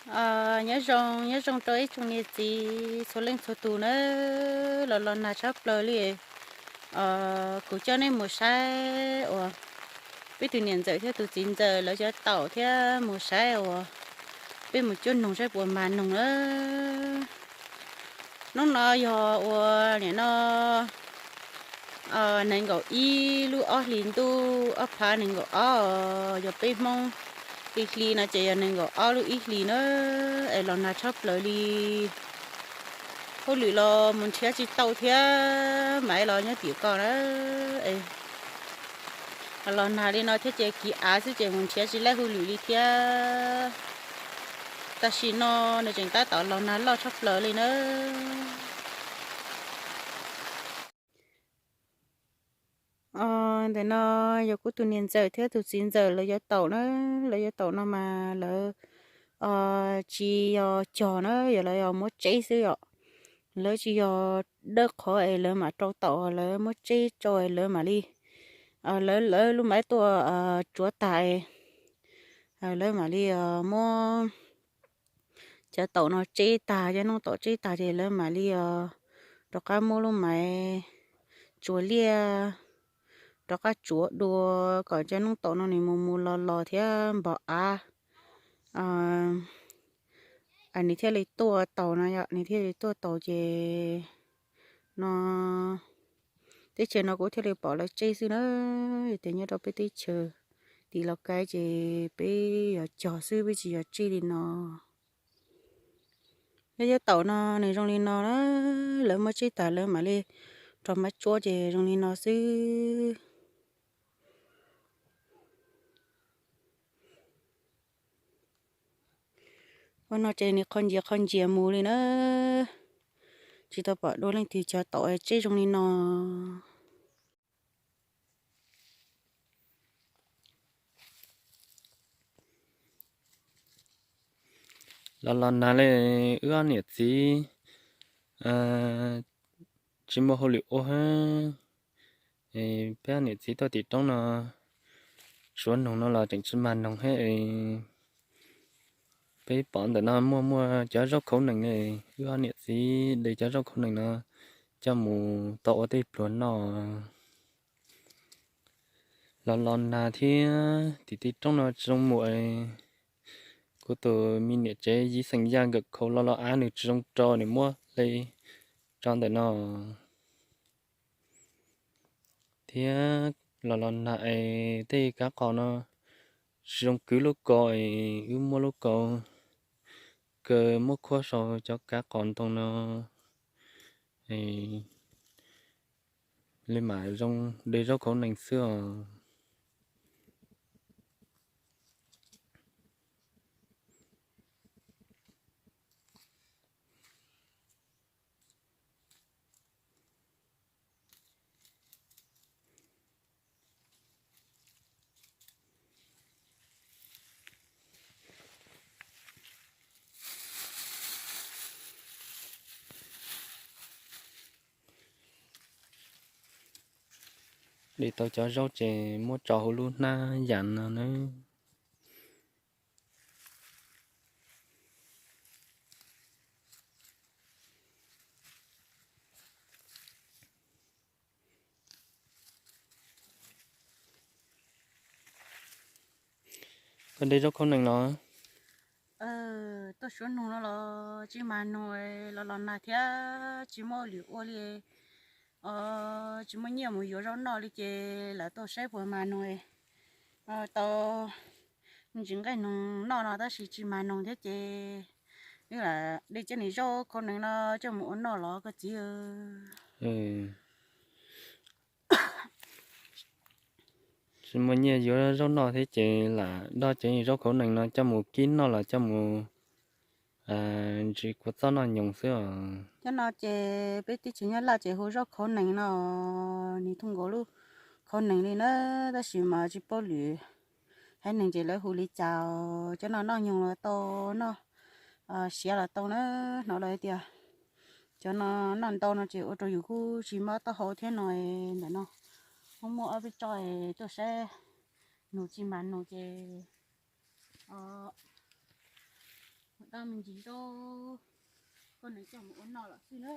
Nyob zoo, nyob zoo rau ib tsoom niam txiv txhua leej txhua tus na, los los nag tshaj plaws li. Kuv coj nej mus saib uas peb tus niam ntxawm thiab tus txiv ntxawm lawv cov taum thiab mus saib uas peb mus cuab noog saib puas mag noog na. Hnub no yog ua nim no nees nkaum ib lub ob hlis ntuj ob phav nees nkaum ob, yog peb Hmoob li hli no ces yog nees nkaum ob lub ib hlis na, es los nag tshaj plaws li. Hauj lwm los mus nrhiav tsis tau thiab, Maiv los nyob tim ko na. Los nag li no thiab ces kiv av xwb ces mus nrhiav tsis laij hauj lwm li thiab. Tam sim no nws tseem tab tom los nag loj tshaj plaws li na. Ntawm no yog kuv tus niam ntxawm thiab tus txiv ntxawm lawv yuav taum na. Lawv yuav taum no mas lawv tsis yog cog na, yog lawv yog muab tseb xwb yom. Lawv tsis yog dawb qhov es lawv mam rau taum, lawv muab tseb rau es lawv mam li, lawv lawv lub maiv tuaj tsuav tas, lawv mam li muab cov taum no tseb tag, cov noob taum tseb tag ces lawv mam li rov qab muab lub maiv tsuav liaj, rov qab tsuav dua kom cov noob taum no nws mus mus los los thiab npog av. Nws thiaj li tuaj taus no yom, nws thiaj li tuaj taus ces no teb chaws no kuv thiaj li pom lawv tseb xwb na. Ces nyob rau peb teb chaws tim Los Kais ces peb yog cog xwb, peb tsis yog tseb li no. Cov yuav taum no nws zoo li no na, lawv muab tseb tas lawv mam li rau maiv tsuab ces zoo li no xwb. Ua no ces nws qhov ncias qhov ncias mus li na. Tsis tau pom dua leej twg cog taum tseb zoo li no. Los los nag li, wb ob niam txiv tsis muaj hauj lwm ua. Peb ob niam txiv tuaj tim roob no suav noog no los tseem tsis mag noog thiab. Peb pom ntawm no muaj muaj cov zaub khaub nees, wb ob niam txiv de cov zaub khaub nees no coj mus tau ua tej pluag noj. Los los nag thiab tim tej roob no tsis zoo mus. Kuv tus me niam tsev Yiv Xeem Yaj nkawm khau los los av nws tsis zoo rau, nws muab hle tso ntawm no. Thiab los los nag es tej kav qos no tsis zoo kwv lub kaus, wb muab lub kaus kaw muab khuab sau cov kav qos ntoo no li mam zoo de zaub khaub nees xwb os. De tau cov zaub ces muab tso hauv lub hnab yas no nawb. Koj de zaub khaub nees los? Tuaj suav noog no los tsis mag noog, los los nag thiab tsis muaj lwm ua li. Tsis muaj nyiaj mus yuav zaub noj li ces lawv tuaj saib puas mag noog tau ntsis nqaij noog noj no tab sis tsis mag noog thiab ces wb lam de cov niag zaub khaub nees no coj mus ua noj los koj txiv. Tsis muaj nyiaj yuav zaub noj thiab ces lam doj cov zaub khaub nees no coj mus kib noj los coj mus ntsis kua txob noj nyoos xwb os. Cov no ces peb teb chaws Nyab Laj ces hu zaub khaub nees no, nws thooj nkaus lub khaub nees li na, tab sis mas tsis paub lwm haiv neeg ces lawv hu li cas. Cov no noj nyoos los tau, noj siav los tau na. Hnov lawv tias cov no noj ntau no ces ua rau yus kuj tsis mob taub hau thiab no. Ntawm no muaj ob peb tsob tuaj saib nug tsis mag nug ces ua Tau me ntsis zaub, koj nws coj mus ua noj lawm xwb na.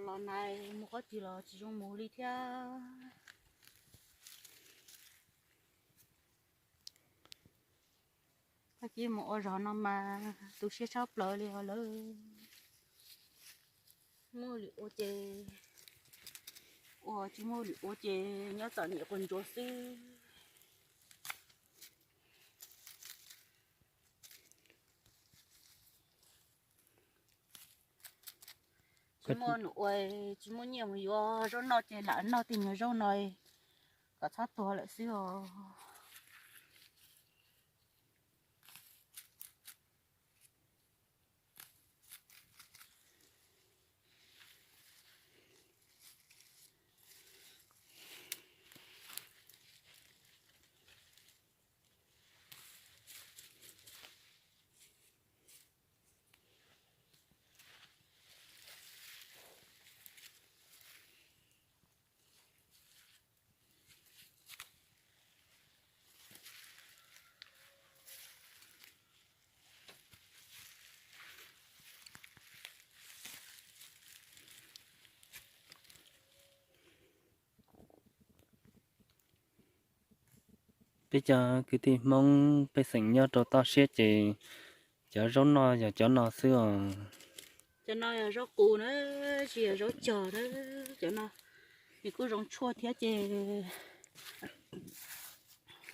Los nais mus qhov twg los tsis zoo mus li thiab. Tag kis mus ua zog no mas tu siab tshaj plaws li os lawm. Muaj lwm ua ces ua, tsis muaj lwm ua ces nyob txom nyem quas ntsuav xwb. Tsis muaj num ua, tsis muaj nyiaj mus yuav zaub noj ces lam noj tej nyuag zaub no kom txhob tuag lawm xwb os. Peb cov kwv tij Hmoob pej xeem nyob rau toj siab ces cov zaub noj yog cov no xwb os. Cov no yog zaub qus na, tsis yog zaub cog na. Cov no nws kuj zoo tshuaj thiab ces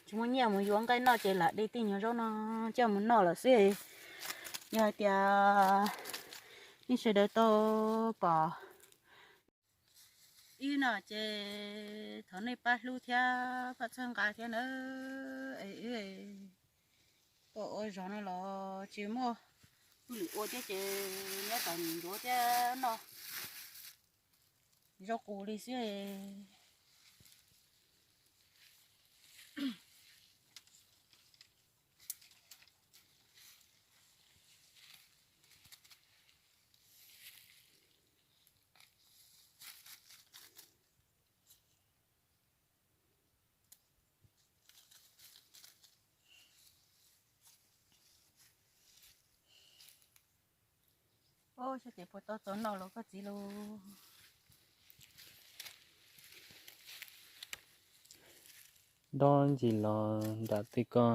tsis muaj nyiaj mus yuav nqaij noj ces lam de tej nyuag zaub no coj mus noj lawm xwb. Yog hais tias nej sawv daws tau pom wb no ces thov nej pab hlub thiab pab txhawb nqa thiab nawb. Es wb tuaj ua zog no los tsis muaj lwm ua thiab ces nyob tau nim ncuav thiab noj zaub qus li xwb. Ub, xyov ces puas tau txaus noj los koj txiv lauj. Dob ntsis los nram tej ko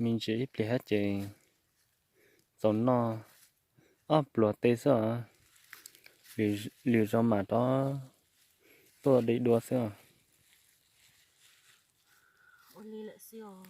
me ntsis ib pliag hab ces txaus noj ob pluas tej xwb os. Lwm zaus mam rov tuaj de dua xwb os. Ua li lawm xwb os.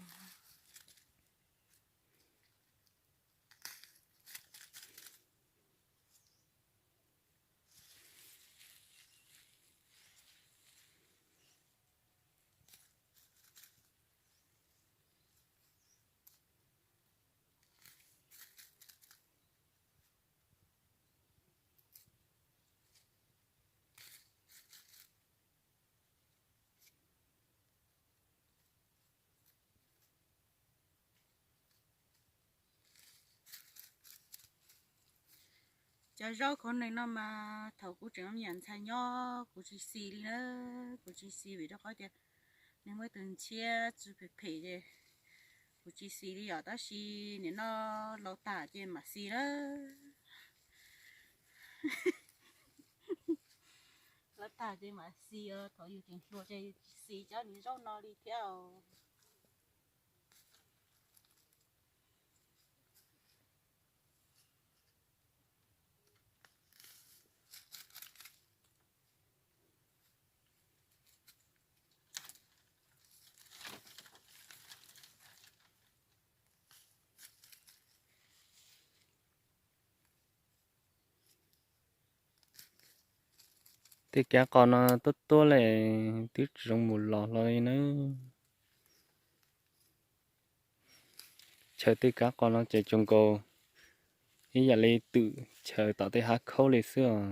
Cov zaub khov nees no mas thaum kuv tseem me nyuam ntxhais nyob kuv tsis xis li na, kuv tsis xis vim rau qhov tias nws muaj ib tug ntshiab txwv phem phem ces kuv tsis xis li yom, tab sis nim no laus tag ces mam xis na. Laus tag ces mam xis os, thaum yus tseem hluas ces yus tsis xis cov niag zaub no li thiab os. Tej kav qos no tuab tuab li, twb tsis zoo mus los hlo li na. Chaw tej kav qos no ces zoo nkaus ib yam li twm chaw tom tej hav khaub li xwb os.